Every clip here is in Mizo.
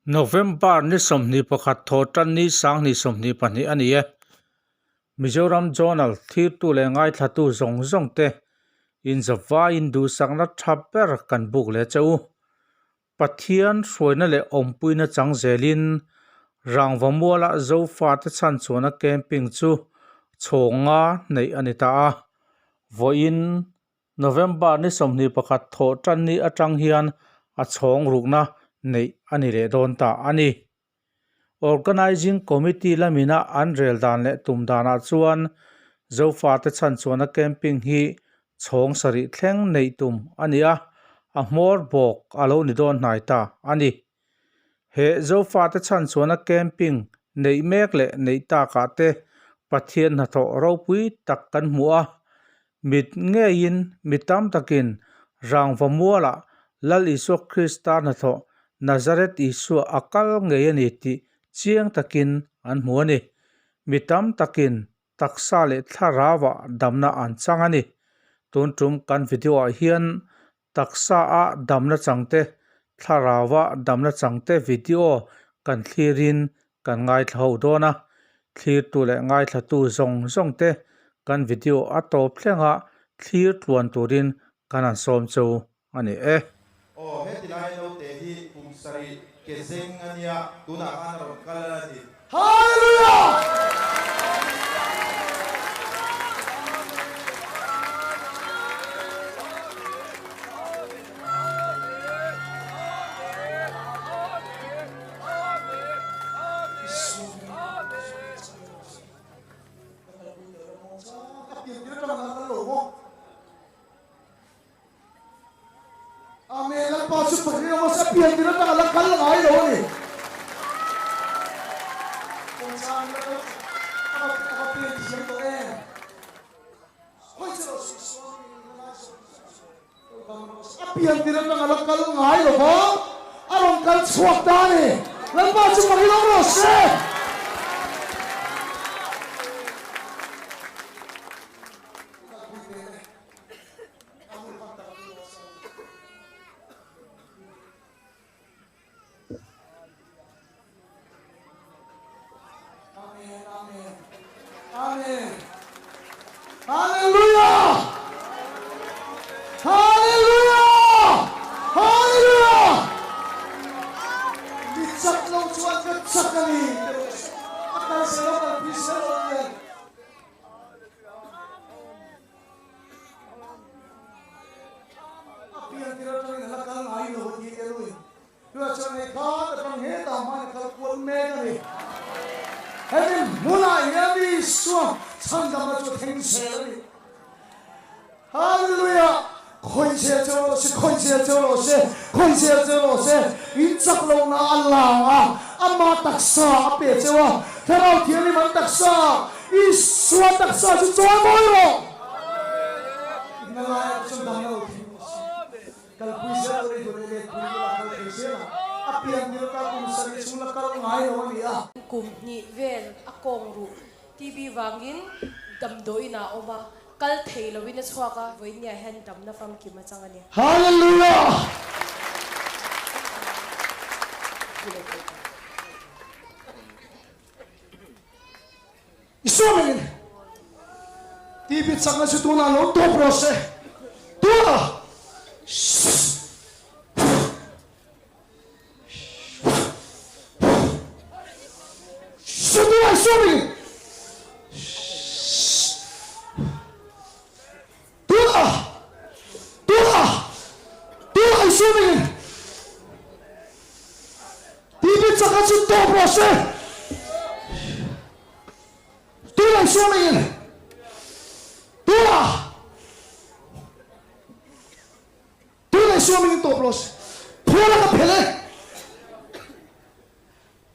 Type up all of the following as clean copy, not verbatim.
November ni 21 thawhtan ni 2022 a ni e. Mizoram Journal thirtu leh ngaithlatu zawng zawng te inzavaiin duhsakna tha ber kan buk leh che u. Pathian hruaina leh awmpuina chang zelin Rangvamuala Zofate chhanchhuahna camping chu chhawnga neih a ni ta a. Vawiin November ni 21 thawh tan ni atang hian a chhawng rukna neih a ni leh dawn ta a ni. Organising Committee lamina an rel dan leh tum danah chuan Zofate chhanchhuahna camping hi chhawng sarih thleng neih tum a ni a, a hmawr bawk a lo ni dawn hnai ta a ni. He Zofate chhanchhuahna camping neih mek leh neih takah te Pathian hnathawh ropui tak kan hmu a, mit ngeiin mi tam takin Rangva mualah Lal Isua Krista hnathawh Nazareth Isua a kal ngei a ni tih chiang takin an hmu a ni. Mi tam takin taksa leh thlarauah damna an chang a ni. Tun tum kan video ah hian taksa a damna changte, thlarau a damna changte video kan thlirin kan ngaithla ho dawn a. Thlirtu leh ngaithlatu zawng zawng te kan video a tawp thlenga thlir tluan turin kan han sawm chu a ni e. Aw, heti lai naute hi kum sarih ke zeng a nia, tunah khan a rawn kal a ni. Hallelujah! Amen Lalpa chu Pathian awm a pian tir atang a la kal ngai lo a ni. Kawngchang la kal a va pian thiam tawh em. Hawi che rawh se Swami in a lai zawk A pian tir atang a la kal ngai lo va, a rawn kal chhuak ta a ni. Lalpa chu Pathian awm rawh se. Amen amen amen hallelujah hallelujah hallelujah mi chak lo chuan ka chak a ni a kal se lo kal pui se lo hian A pian tir atangin a la kal ngai lo a ti e lui. Tunah chuan hei kha atang hetah hmain a kal kual mek a ni. Hemi hmunah hian Isua chhandamna chu a thleng zel a ni. Hallelujah! Khawi zel cheu rawh se, khawi zel cheu rawh se, khawi zel cheu rawh se. In chak lohna a lang a, ama taksa a pe cheu a, Thlarau Thianghlim an taksa Isua taksa chu chawi mawi rawh. Inna laiah te chuan dang a lo thleng rawh se. Kalpui zel lo i dun e let pui ila kal thei zel ang. A pian tir ta kum sarih chhung la kal ngai lo a ni a. Kum hnih vel a kawng ruh TB vangin damdawiin ah a awm a, kal thei loin a chhuak a, vawiinniah hian damna famkim a chang a ni. Hallelujah! I saw mengin TV chakna chu tunah lo tawp rawh se. Tunah! Tunah i saw mengin Tunah! Tunah! Tunah i saw mengin TV chakna chu tawp rawh se. Tunah i saw mengin Tunah! Tunah i saw mengin tawp rawh se. Phual a ka phel e.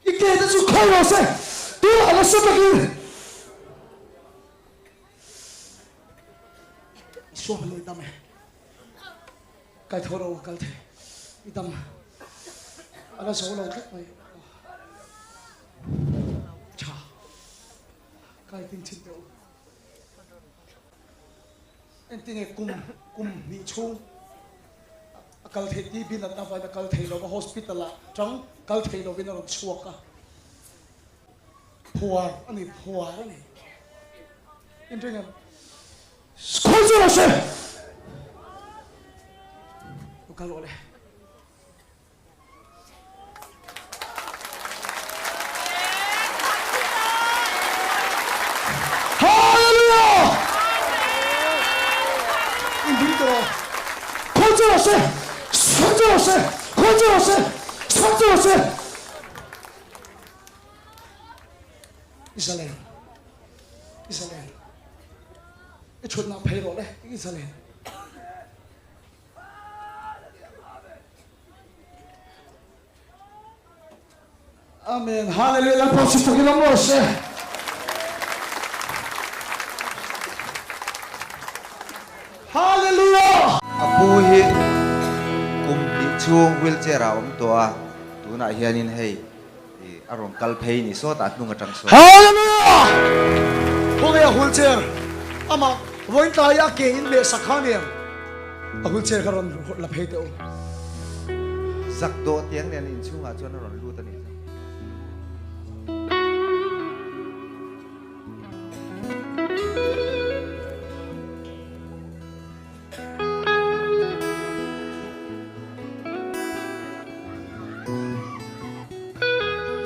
I ke te chu khawi rawh se. Tunah nasa takin i saw mengin i dam e. Kai tho ro kal thei i dam a la zo lo tlat mai tha kai tin thin teh u entinge kum kum hnih chhung a. kal thei TB natna avangin a kal thei lo va, hospital ah tang kal thei lovin a rawn chhuak a. Phuar a ni, phuar a ni. Inring em? Khawi chu rawh se! Lo kal rawh le. Hallelujah! Inring tawh rawh. Khawi chu rawh se! Khawi chu rawh se! Khawi chu rawh se! Khawi chu rawh se! I zalen. I zalen. I thutna phei rawh le. I zalen. Amen. Hallelujah. Lalpa chu fakin awm rawh se. Hallelujah. A pu hi kum hnih chhung wheelchair ah a awm tawh a, tunah hianin hei a rawn kal phei ni sawtah hnung atang sawn. Hallelujah! Khawnge a wheelchair? Amah vawiin tlai a ke in leh sak kha aniang. A wheelchair kha rawn la phei teh u. Zak dawh tiang nen inchhungah chuan a rawn lut a nih chu.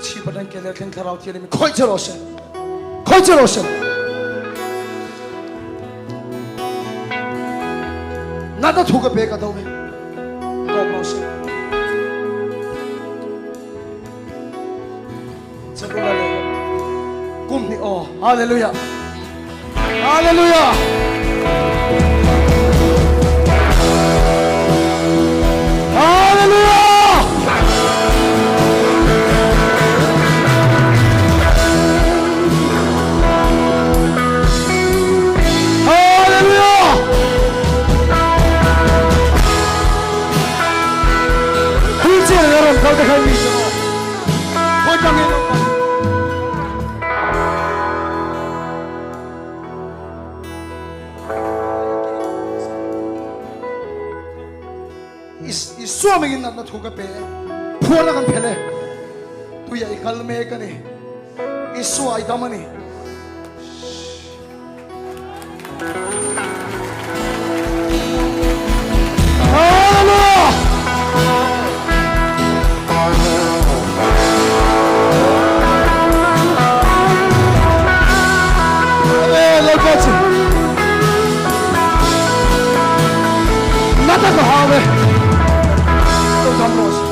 Chhi Pathian ke le thleng thlarau thian in khawih che rawh se. Khawih che rawh se. Nata thu ka pe ka do ve. Tawp rawh se. Chakula le kum ni aw. Hallelujah. Hallelujah. Hallelujah. Hallelujah. Wheelchair in a rawn kal te khan mi chu maw? Khawi tangin a kal? Isua mingin natna thu ka pe e, phuarna kan phelh e, tuiah i kal mek a ni, Isua i dam a ni. Hallelujah! Amen. Lalpa chu. Nata ka hau e. Lo dam rawh se.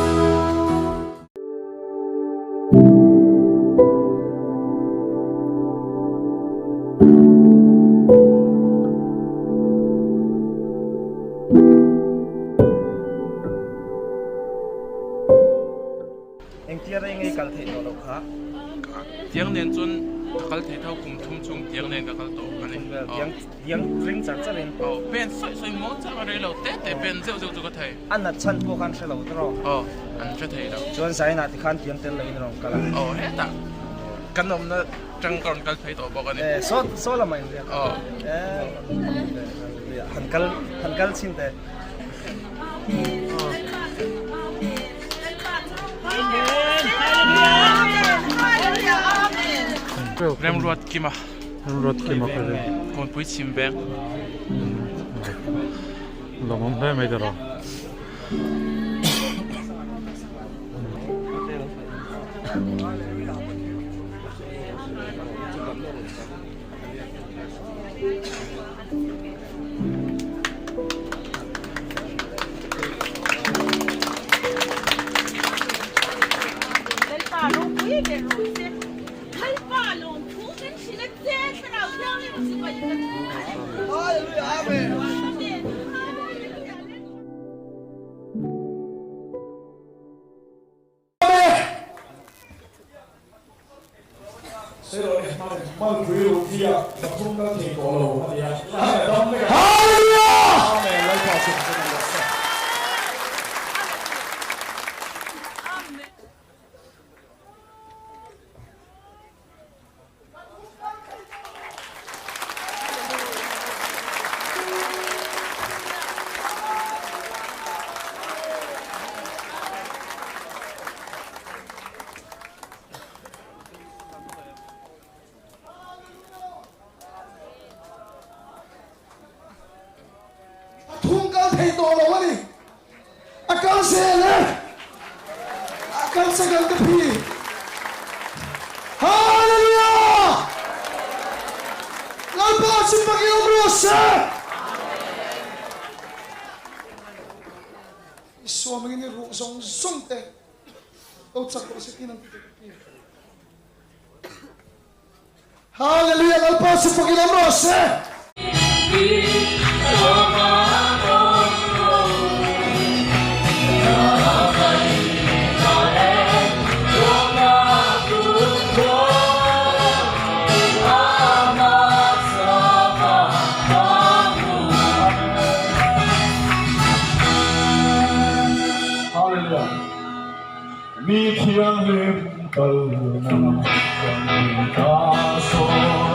Engtia rei ngei kal theih tawh loh kha? Tiang nen chuan ka kal thei tho kum thum chung tiang nen ka kal tawh a ni. Tiang tiang ring char char in. Aw pen sawi sawi muang chang a rei lo te te pen zeuh zeuh chu ka thei. A nat chhan pawh khan hre lo tawh. Aw an hre thei lo. Chuan Zainah ti khan tiang tel loin rawn kal a. Aw hetah kan awmna tang ka rawn kal phei tawh bawk a ni. E saw saw lamah in riak. Aw. E han kal han kal chhin teh. Remruat Kima. Remruat Kima ka ring. Kawnpui chhim veng. Lawmawm hle mai tawh. tawh lo a ni. A kal zel e. A kal chak ka phi. Hallelujah! Lalpa chu pakin awm rawh se. Isua mangin i ruh zawng zawng te lo chak rawh se tiin an ti ta ka phi. Hallelujah Lalpa chu fakin awm rawh se. Hallelujah. Mi thianghlim kalna kan ta sawn.